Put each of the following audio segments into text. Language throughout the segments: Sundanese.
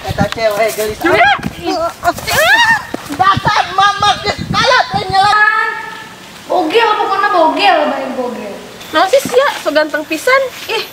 Eta cewek gelis. Dasar mama geus kalat nyelan. Bogel pokoknya bogel, bae bogel. Naon sih sia so ganteng pisan? Ih.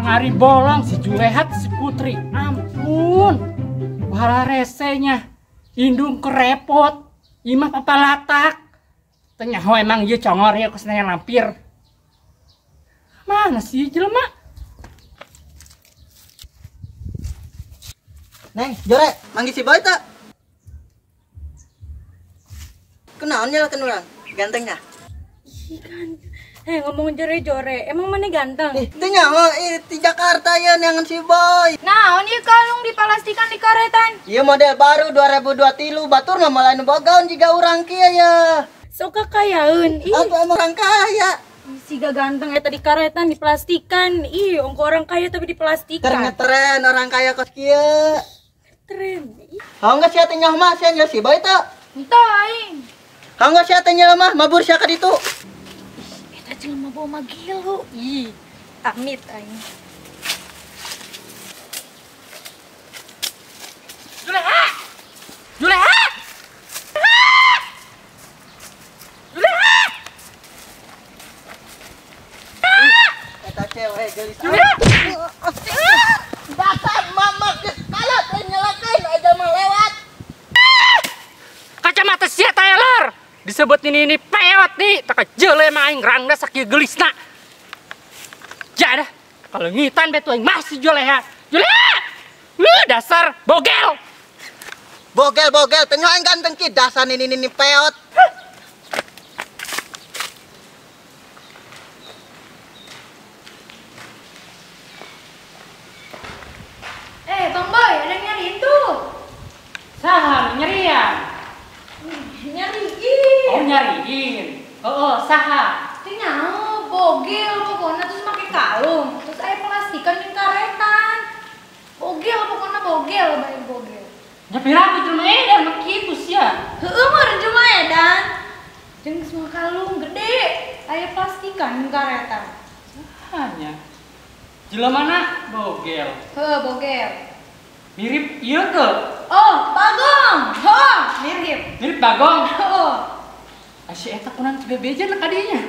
Hari bolong si Julehat si Putri, ampun, wala resenya, indung kerepot, imah papalatak, tenyaho emang iya congor ya kesnanya lampir, mana sih jelema? Neng, jore, manggil si Boy tak? Kenaon nyala kenulang, gantengnya? Ih ganteng. Ngomong jore-jore, emang mana ganteng? Ih, teu nyaho, di Jakarta ya neangan si Boy. Naon ieu kalung dipalastikan di karetan? Ieu model baru 2023, batur mah moal anu bogaon jiga urang kieu ya. Sok kakayaeun. Ih, aku emang orang kaya. Siga ganteng eta di karetan diplastikan. Ih, ongko orang kaya tapi diplastikan. Keur ngetren orang kaya kos kieu. Ngetren. Haung geus sia teh nyaho mah sia si Boy teu? Henteu aing. Haung geus sia teh nyaho mah mabur sia ka ditu. Jelema bawa magilu. Ih, amit aing. Juleha! Juleha! Juleha! Eta cewek gelis. Juleha! Dasar mama geus kalat nyelakeun aja mah lewat. Kacamata sia Taylor. Disebut ini peot nih, tak jele mah aing rangda sakieu gelisna. Jadah, kalau ngitan betu aing masih Juleha. Juleha! Lu dasar bogel. Bogel-bogel, teu aing ganteng ki dasar ini peot. Bang Boy, ada yang nyariin tuh. Saha nyarian? Nyariin. Oh nyariin. Oh, saha. Teu bogel pokoknya terus make kalung, terus aya plastikan jeung karetan. Bogel pokoknya bogel, bae bogel. Nya piraku jelema edan mah kitu sia. Heueuh mah jelema edan. Jeung semua kalung gede, aya plastikan jeung karetan. Sahanya. Jelema na bogel. Heueuh bogel. Mirip ieu teu? Oh, Bagong. Heuh, mirip. Mirip Bagong. Heueuh. Asih eta kunan bebeja ka dinya.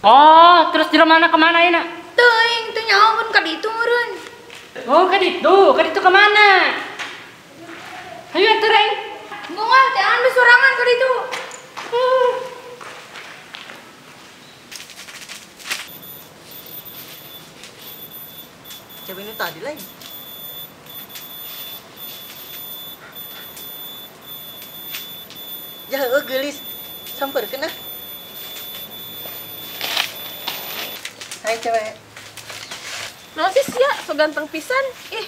Oh, terus jelema mana kemana ini? Teuing, teu nyaho mun ka ditu meureun. Oh, ka ditu kemana? Hayu atuh aing. Moal teh anu sorangan ka ditu. Cewek ini tadi lain. Ya, gelis. Samperkeun ah. Hai cewek. Naon sih sia so ganteng pisan? Ih,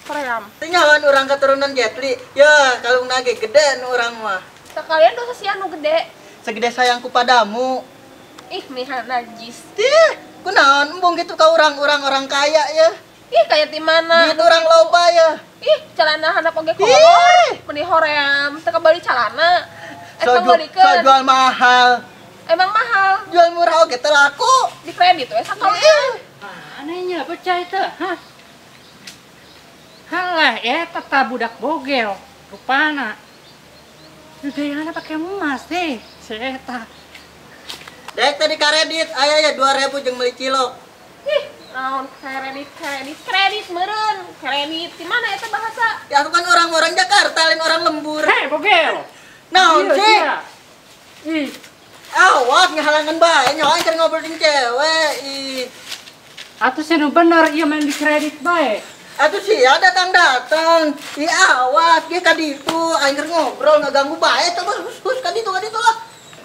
koream. Teu nyahoan urang keturunan Jet Li. Ya, kalungna ge gede nu urang mah. Sakalian dosa sia nu gede. Segede sayangku padamu. Ih, menihan najis. Tih, kunaon embung kitu ka urang-urang orang kaya ya. Ih, kaya di mana? Duit urang loba ya. Ih, celana handap oge kolor. Meni hoream, teu kabali calana. So jual mahal. Emang mahal. Jual murah oge teu laku. Di kredit we sakalian. Anehnya bocah itu, hah? Halah, eta tah budak bogel, rupana. Gayana pakai emas deh, si eta. Dek tadi kredit, aya ya 2000 jeung meuli cilok. Ih, naon kredit meureun, kredit di mana eta bahasa? Ya aku kan orang-orang Jakarta, lain orang lembur. Hei, bogel. Naon sih? Ih. Awas ngahalangan bae, nyawa aing keur ngobrol jeung cewek. Ih. Atuh sih nu bener ieu main di kredit bae. Atuh sia datang-datang. Ih awas ge ka ditu aing keur ngobrol ngaganggu bae coba hus ka ditu lah.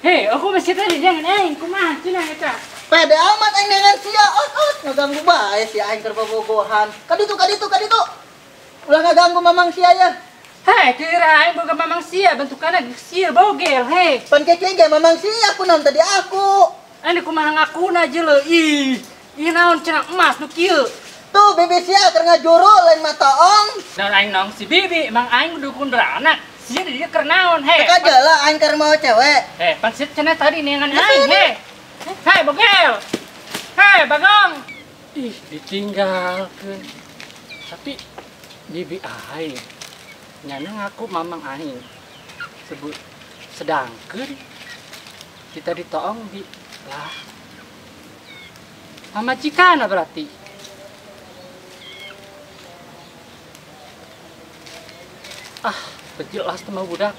Hei, aku masih tadi jangan aing kumaha cenah eta. Pede amat aing dengan sia ot ngaganggu bae sia aing keur bobogohan. Kaditu kaditu kaditu. Ulah ngaganggu mamang sia ya. Hei, kira aing boga mamang sia bentukanna sia bogel hei. Pan keke ge mamang sia aku naon tadi aku. Anu kumaha ngakuna jeuleuh ih. Ih naon cenah emas nu kieu. Tuh bibi sia keur ngajuru lain mataong. Naon aing naon si bibi, emang aing dukun beranak. Sia di dieu keur naon hei. Teka jeula aing keur mau cewek. Hei, pan sia cenah tadi neangan aing hei. Hei bogel. Hei bagong. Ih, ditinggalkeun. Tapi bibi aing nyana ngaku mamang aing. Sebut sedangkeun kita ditoong bi lah. Pamajikana berarti. Ah, jelas teman budak.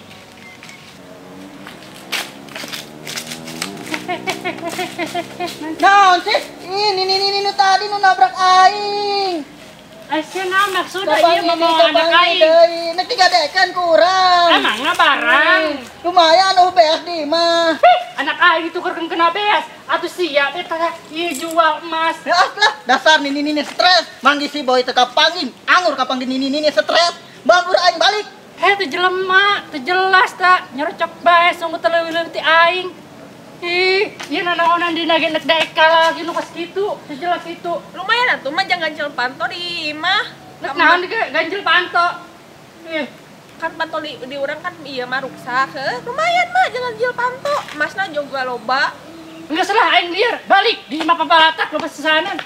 Naon sih? Ini nu tadi nu nabrak aing. Sia naon maksudna ieu ngomong anak aing? Nek digadekeun ku urang. Emangna barang. Lumayan oh beas di mah. Anak aing ditukerkeun kena beas. Atuh sia eta ieu jual emas. Ya lah, dasar nini stres. Manggi si boy teu kapanggih, angur kapanggih nini stres. Banggur aing balik. Hei, teu jelema, teu jelas ta, nyerocok bae sungguh teu leuwih-leuwih ti aing. Ih, ieu nanaonan dina ge nek daek kalah nu kos kitu, teu jelas kitu. Lumayan atuh mah jangan ganjel panto di imah. Nek naon ge ganjel panto. Ih, kan panto di urang kan ieu mah ruksak heuh. Lumayan mah jangan ganjel panto. Emasna juga loba. Enggak salah aing liar, balik di imah pabalatak loba sesanan.